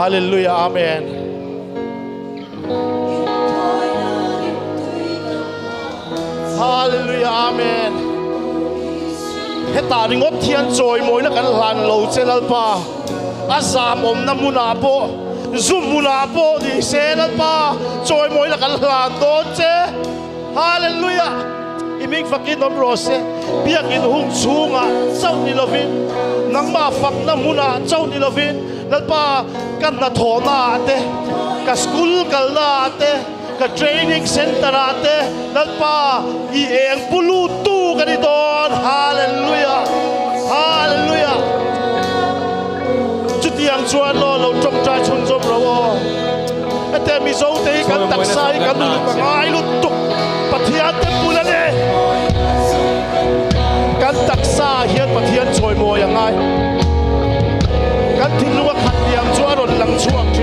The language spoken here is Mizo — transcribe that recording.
Hallelujah Amen. Hallelujah Amen. Hetah ringawt hian chawimawina kan hlan lo che Lalpa. A zam awmna hmunah pawh zu hmunah pawh ni se Lalpa chawimawina kan hlan dawn che. Hallelujah! I ming fakin awm rawh se. Biakin hung chhungah chauh ni lovin, nangmah fakna hmunah chauh ni lovin, Lalpa ka hnathawhna ah te, ka school kalna ah te, ka training center ah te, Lalpa i eng pu lut tu ka ni dawn. Hallelujah! Hallelujah! Chutiang chuan law lo tawngtai chhunzawm ro aw. Hete Mizo te hi kan taksa hi kan uluk a ngai lutuk. Pathian te bul a ni. Kan taksa ah hian Pathian chawimawi a ngai. Kan thinlung a khat liam chu a rawn lang chhuak thin.